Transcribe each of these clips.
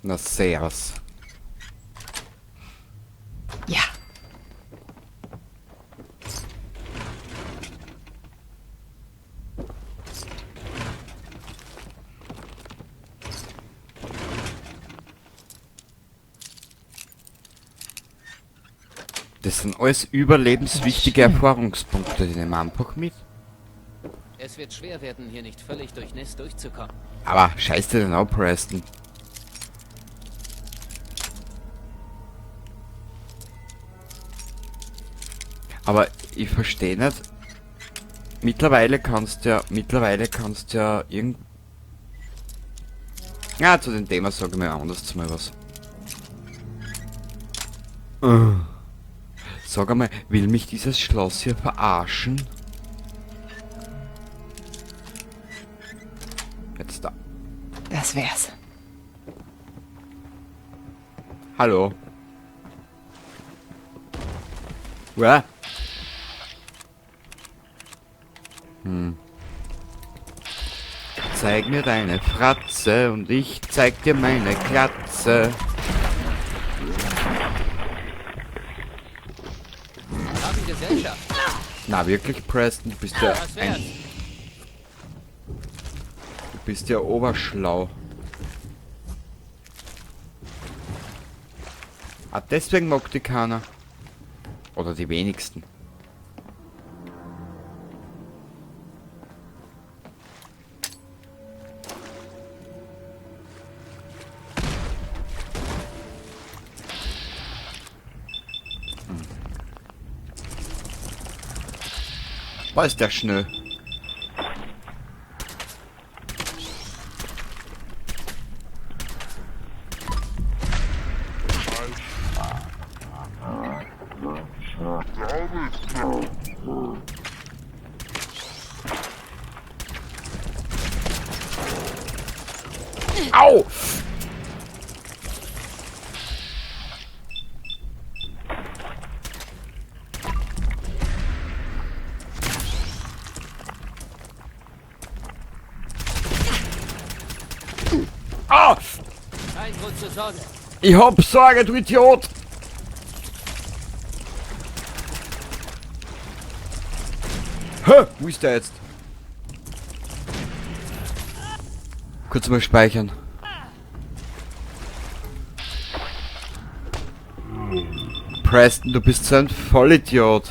Na servus. Ja. Das sind alles überlebenswichtige Erfahrungspunkte, die nehmen wir einfach mit. Es wird schwer werden, hier nicht völlig durchnässt durchzukommen. Aber scheiß dir denn auch, Preston. Aber ich verstehe nicht. Mittlerweile kannst ja irgend... Ja, zu dem Thema sage ich mir anders mal was. Sag einmal, will mich dieses Schloss hier verarschen? Jetzt da. Das wär's. Hallo. Uah. Zeig mir deine Fratze und ich zeig dir meine Glatze. Haben Gesellschaft. Na wirklich, Preston, du bist ja Was ein... wär's? Du bist ja oberschlau. Ah, deswegen mag die keiner. Oder die wenigsten. Boah, ist der schnell. Au! Ah! Kein Grund zur Sorge. Ich hab Sorge, du Idiot! Hä? Wo ist der jetzt? Kurz mal speichern. Preston, du bist so ein Vollidiot.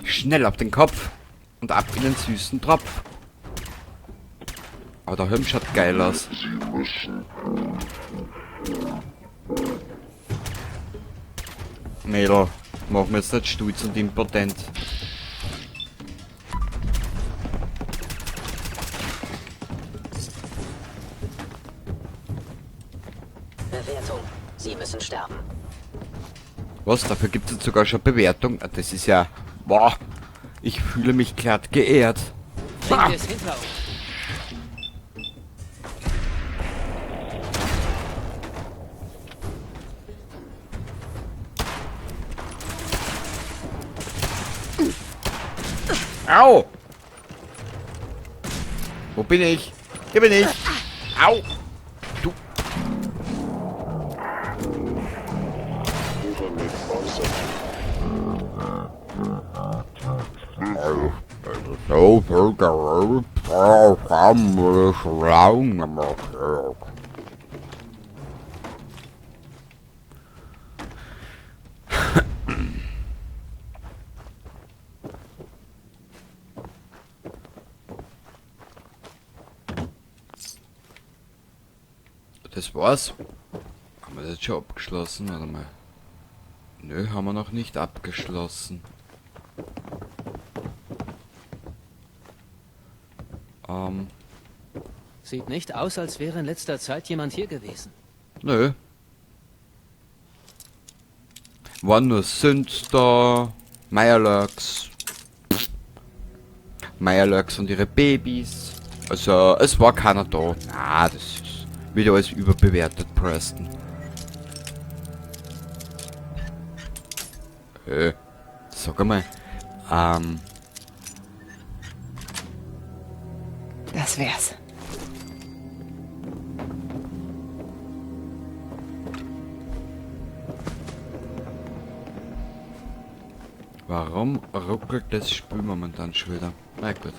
Schnell auf den Kopf und ab in den süßen Tropf. Aber der Helm schaut geil aus. Mädel, mach mir jetzt nicht stolz und impotent. Bewertung. Sie müssen sterben. Was? Dafür gibt es jetzt sogar schon Bewertung? Ah, das ist ja... Boah! Ich fühle mich glatt geehrt. Bringt es hinter uns. Au! Wo bin ich? Hier bin ich! Au! Du! Das war's. Haben wir das jetzt schon abgeschlossen? Warte mal. Nö, haben wir noch nicht abgeschlossen. Sieht nicht aus, als wäre in letzter Zeit jemand hier gewesen. Nö. Waren nur Synths da, Mirelurks. Mirelurks und ihre Babys. Also, es war keiner da. Na, das ist wieder alles überbewertet, Preston. Sag einmal. Das wär's. Warum ruckelt das Spiel momentan schon wieder? Na gut.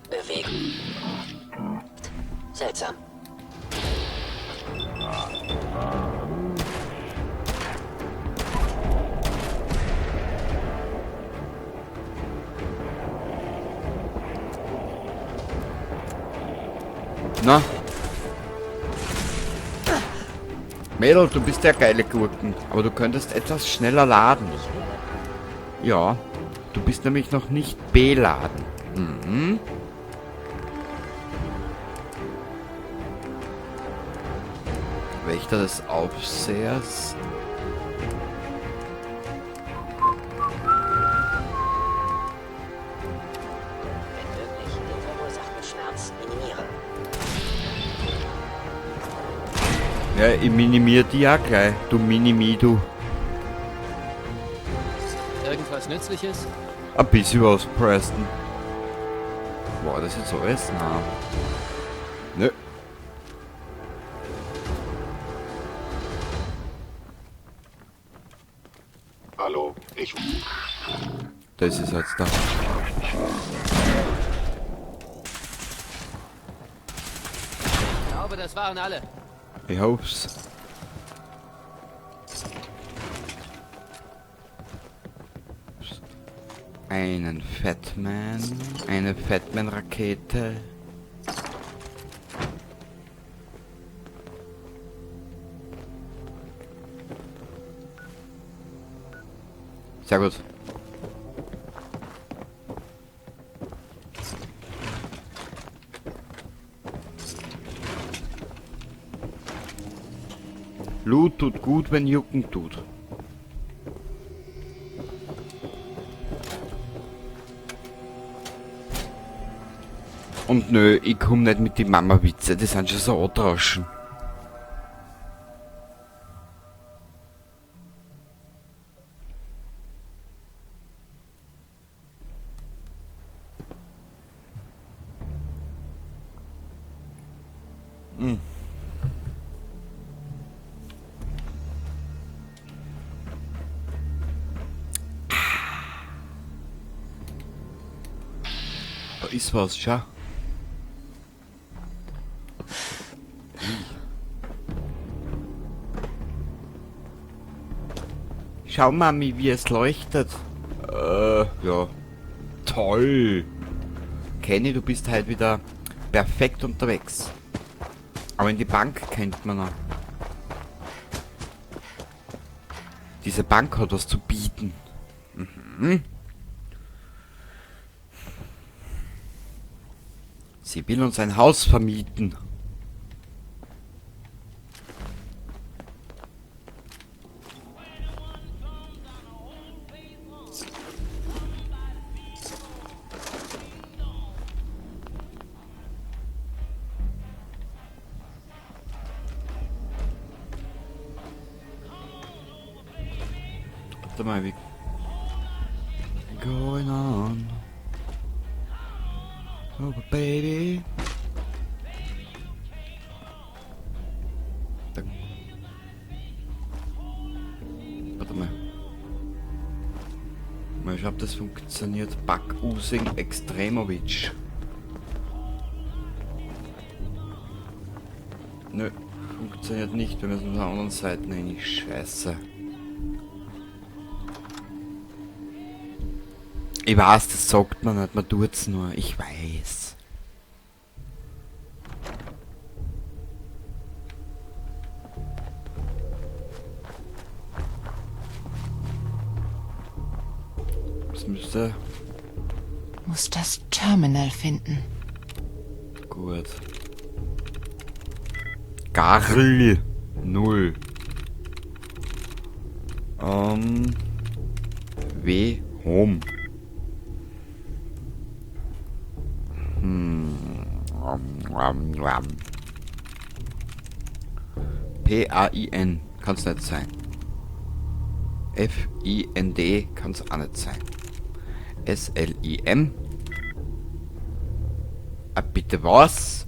Bewegung. Seltsam. Na? Mädel, du bist der geile Gurken, aber du könntest etwas schneller laden. Ja, du bist nämlich noch nicht beladen. Mhm. Wächter des Aufsehers. Wenn möglich, den verursachten Schmerz minimieren. Ja, ich minimiere die auch gleich. Du Minimi, du. Irgendwas Nützliches? Ein bisschen was, Preston. Boah, das ist jetzt alles? Nein. Nö. Hallo, ich... Das ist jetzt da. Ich glaube, das waren alle. Ich hoff's. Einen Fatman, eine Fatman-Rakete. Sehr gut. Loot tut gut, wenn Jucken tut. Und nö, ich komm nicht mit die Mama-Witze, die sind schon so andraschen. Da ist was, schau. Schau, Mami, wie es leuchtet. Ja. Toll. Kenny, du bist halt wieder perfekt unterwegs. Aber in die Bank kennt man noch. Diese Bank hat was zu bieten. Mhm. Sie will uns ein Haus vermieten. Warte mal, wie going on? Oh, baby. Da. Warte mal. Mal schauen, ob das funktioniert. Back-Using Extremovic. Nö, funktioniert nicht. Wir müssen von der anderen Seite rein. Scheiße. Ich weiß, das sagt man nicht, man tut's nur. Ich weiß. Das müsste... Muss das Terminal finden. Gut. Garl 0. W Home. P A I N kann's nicht sein. F I N D kann's auch nicht sein. S L I M. Ah, bitte was?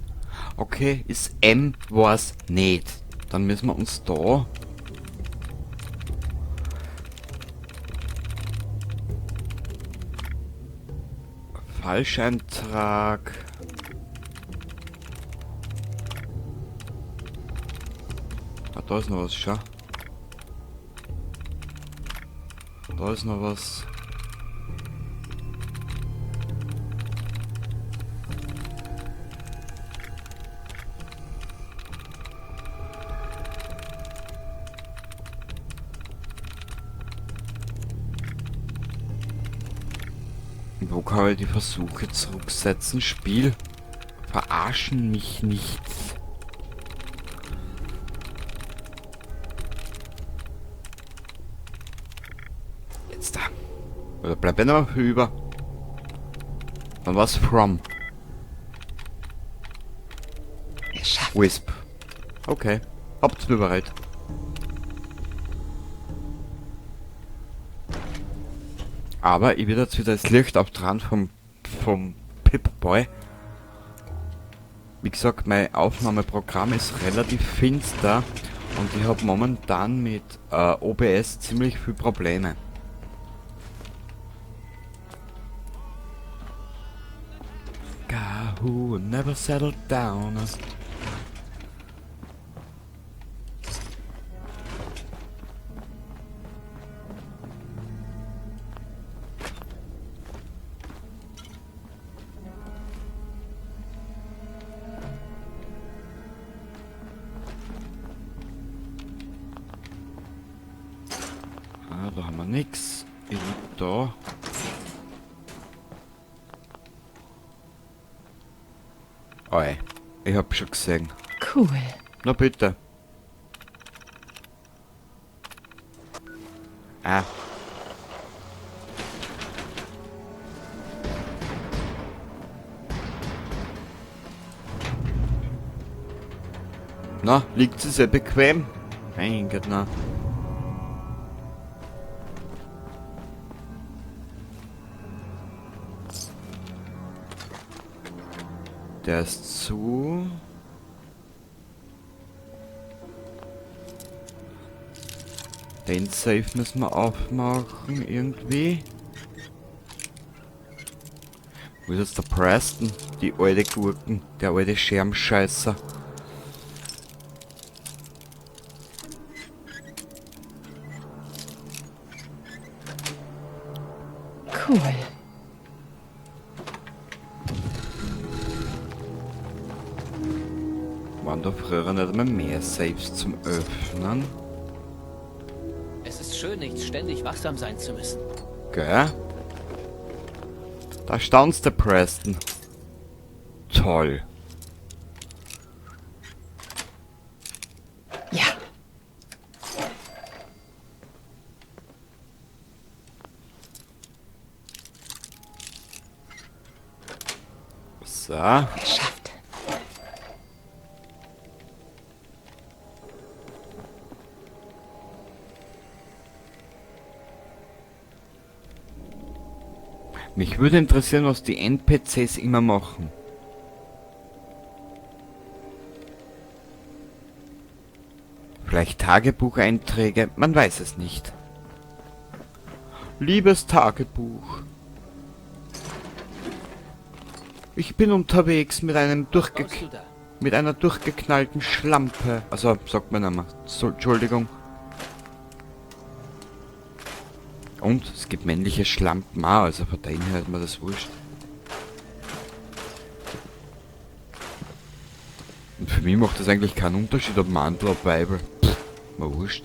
Okay, ist M war's nicht. Dann müssen wir uns da... Falscheintrag. Ah, da ist noch was, schau. Da ist noch was. Wo kann ich die Versuche zurücksetzen? Spiel, verarschen mich nicht. Jetzt da. Oder bleibt noch mal über. Dann was from? Geschafft. Wisp. Okay. Habt's mir bereit. Aber ich werde jetzt wieder das Licht abdrehen vom Pip-Boy. Wie gesagt, mein Aufnahmeprogramm ist relativ finster und ich hab momentan mit OBS ziemlich viel Probleme. Guy who never settled down. Ah, da haben wir nix. Ich will da. Oi, ich hab schon gesehen. Cool. Na bitte. Ah. Na, liegt sie sehr bequem? Mein Gott, na. Der ist zu. Den Safe müssen wir aufmachen, irgendwie. Wo ist jetzt der Preston? Die alte Gurken, der alte Schermscheißer. Cool. Waren da früher nicht einmal mehr Safes zum Öffnen? Es ist schön, nicht ständig wachsam sein zu müssen. Gell? Da staunst der Preston. Toll. Ja. So. Geschafft. Mich würde interessieren, was die N P Cs immer machen. Vielleicht Tagebucheinträge, man weiß es nicht. Liebes Tagebuch. Ich bin unterwegs mit einem Was baust du da? mit einer durchgeknallten Schlampe. Also, sagt man einmal. So, Entschuldigung. Und es gibt männliche Schlampen auch, also von daher ist mir das wurscht. Und für mich macht das eigentlich keinen Unterschied, ob Mantel oder Weibel. Pff, mir wurscht.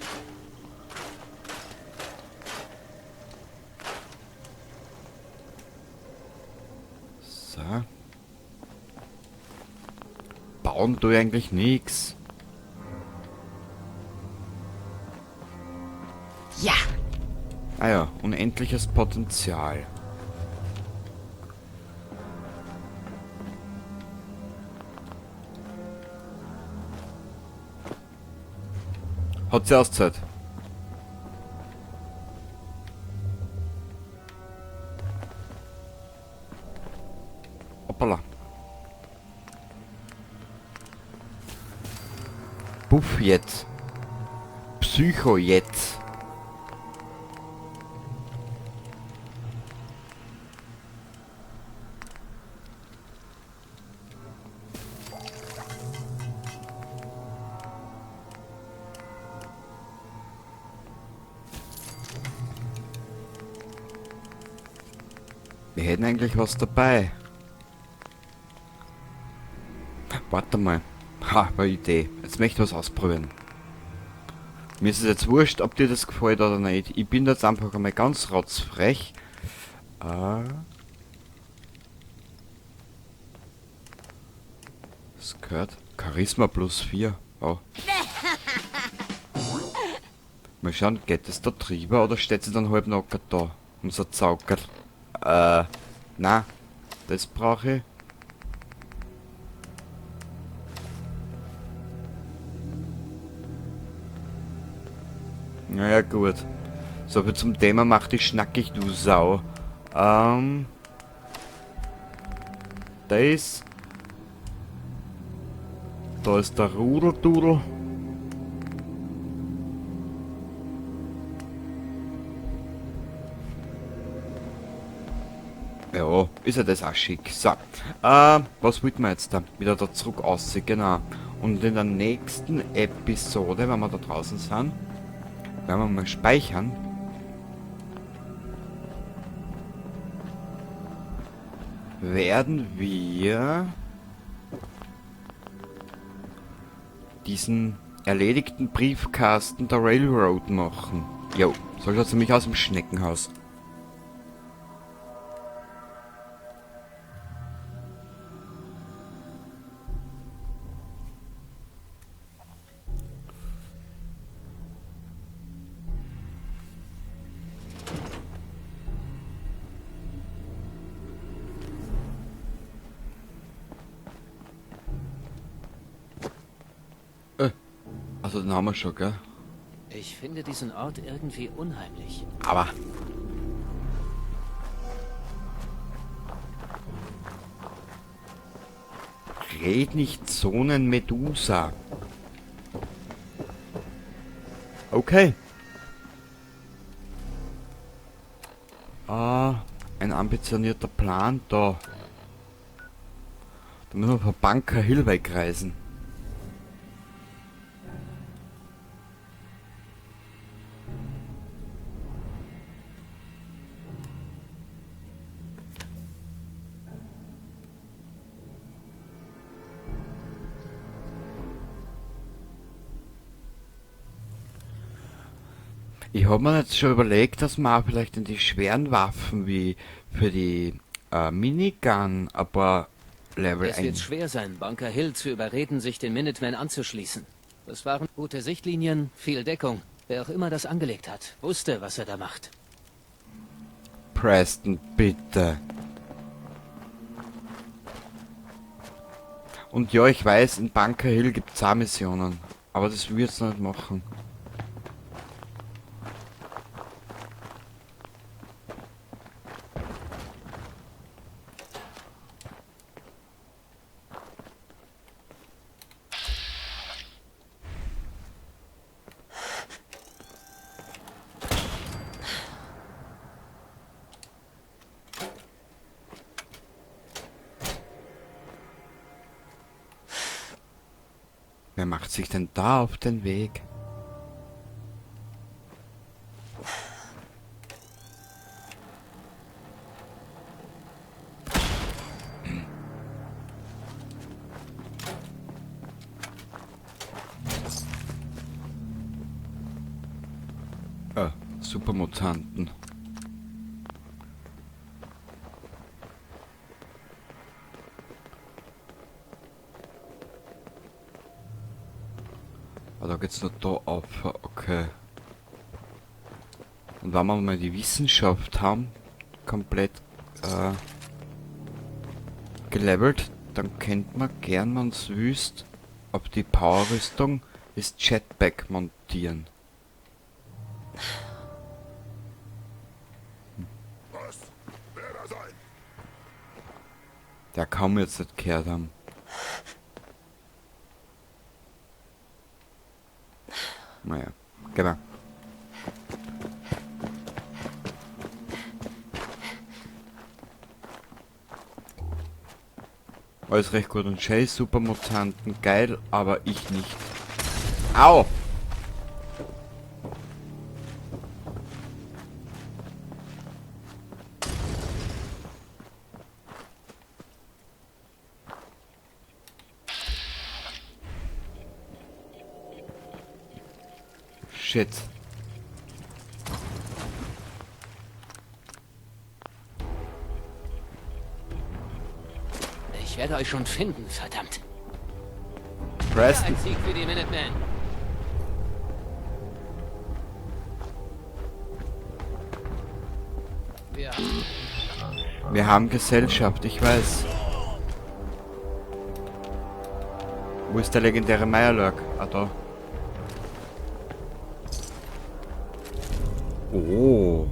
Bauen tue ich eigentlich nichts. Ja. Ah ja, unendliches Potenzial. Hat sie Auszeit. Hoppala. Buff jetzt. Psycho jetzt. Wir hätten eigentlich was dabei. Warte mal. Ha, eine Idee. Jetzt möchte ich was ausprobieren. Mir ist es jetzt wurscht, ob dir das gefällt oder nicht. Ich bin jetzt einfach einmal ganz rotzfrech. Das gehört. Charisma plus 4. Oh. Mal schauen, geht es da drüber oder steht sie dann halb nackert da? Unser Zauker. Na, das brauche ich. Naja, gut. So viel zum Thema, mach dich schnackig, du Sau. Das. Da ist der Rudeldudel. Ja, ist ja das auch schick. So, was wollten wir jetzt da? Wieder da zurück aussehen, genau. Und in der nächsten Episode, wenn wir da draußen sind, werden wir mal speichern. Werden wir diesen erledigten Briefkasten der Railroad machen. Jo, so schaut's nämlich aus im Schneckenhaus. Also den haben wir schon, gell? Ich finde diesen Ort irgendwie unheimlich. Aber... Red nicht Zonen Medusa. Okay. Ah, ein ambitionierter Plan da. Da müssen wir von Bunker Hill wegreisen. Ich hab mir jetzt schon überlegt, dass man auch vielleicht in die schweren Waffen wie für die Minigun ein paar Level Es wird ein- schwer sein, Bunker Hill zu überreden, sich den Minutemen anzuschließen. Das waren gute Sichtlinien, viel Deckung. Wer auch immer das angelegt hat, wusste, was er da macht. Preston, bitte. Und ja, ich weiß, in Bunker Hill gibt's auch Missionen. Aber das will ich jetzt noch nicht machen. Wer macht sich denn da auf den Weg? Supermutanten. da geht's nur da auf. Okay. Und wenn wir mal die Wissenschaft haben, komplett gelevelt, dann könnte man gern, wenn's wüsst, auf die Powerrüstung das Jetpack montieren. Was? Wer da sein? Der kann mir jetzt nicht gehört haben. Naja, genau. Alles recht gut und schön, Supermutanten, geil, aber ich nicht. Au! Shit. Ich werde euch schon finden, verdammt. Preston. Ein Sieg für die Minutemen. Wir haben Gesellschaft, ich weiß. Wo ist der legendäre Meierlurk? Ah, da. Oh.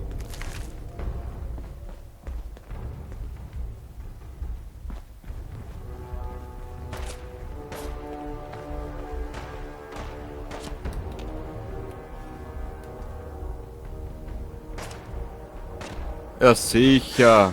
Ja, sicher.